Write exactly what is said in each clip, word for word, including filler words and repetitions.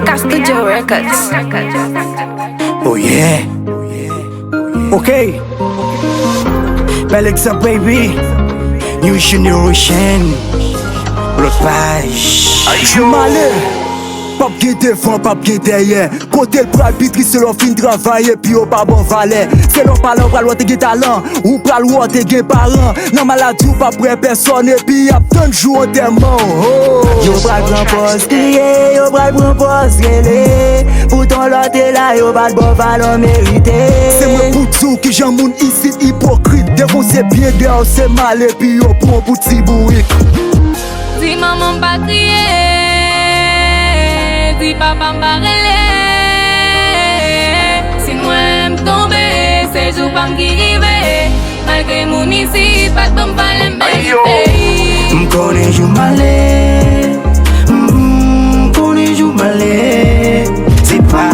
Castillo Records. Oh yeah. Ok. Bèl egzanp, baby. New generation. Lòt paj. Jou m ale. P ap gen devan, p ap gen dèyè. Kote l pral pi tris se lè w fin travay epi yo pa ba w valè. Se lè w pale w pral wè w te gen talan. Ou pral wè w te gen paran. Nan maladi w p ap wè pèsòn epi y ap tann jou antèman w. Oh. Yo pral pran pòz kriye, yo pral pran pòz rele. Poutan lè w te la, yo pa t ba w valè w merite. Se mwen pou di w kijan moun isit ipokrit. Devan w se byen, dèyè w se mal epi yo pran w pou ti bourik. Di manman m pa kriye, di papa m pa rele. Si m wè m tonbe, se jou pa m ki rive. Malgre moun isit pa t ban m valè m merite. M konnen jou m ale, mm, m konnen jou m ale. Se pa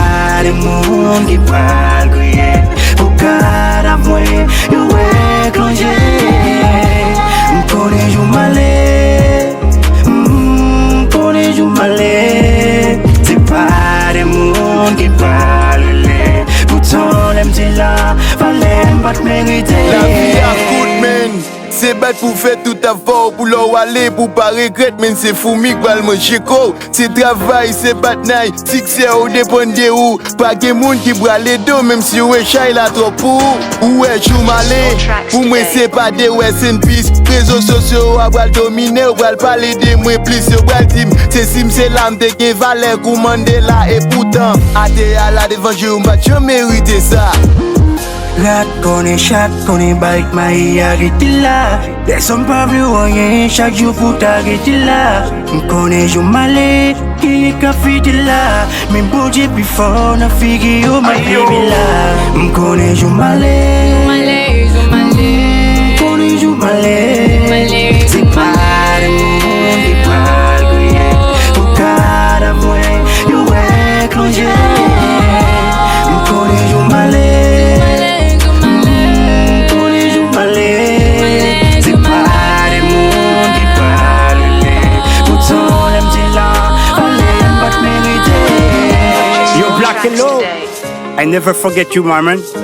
de moun ki pral kriye pou kad ap mwen yo wè klanje. M konnen jou m ale, mm, m konnen jou m ale. Se pa de moun ki pral rele. Poutan lè m te la, valè m pa t merite. Lavi a kout, men. Se bat pou fè tout afè w pou lè w ale pou w pa regrèt, men se foumi k pral manje kò w. Se travay, se batay, siksè w depann de ou. Pa gen moun ki pral ede w, menm si w wè chay la twòp pou ou. Ou wè jou m ale, pou mwen se pa de rest in peace. Rezo sosyo a pral domine, yo pral pale de mwen plis, yo pral di m se si m se la m te gen valè kou Mandela. E poutan, atè a la devan je w, m pa t janm merite sa. Rat konnen chat konnen bay k mayi a rete la. Pèsonn pa vle w anyen, chak jou pou ta rete la. M konnen jou m ale, genyen k ap fete la. Men Bondye pi fò nan figi yo, my baby la. M konnen jou m ale, Jou m ale, jou m ale, m konnen jou m ale. Jou m ale, Se pa de moun ki pral kriye pou kad ap mwen yo wè klanje. M konnen jou m ale, m konnen jou m ale. Se pa de moun ki pral rele. Poutan lè m te la, valè m pa t merite. Yo, Black and Low, I never forget you, my man.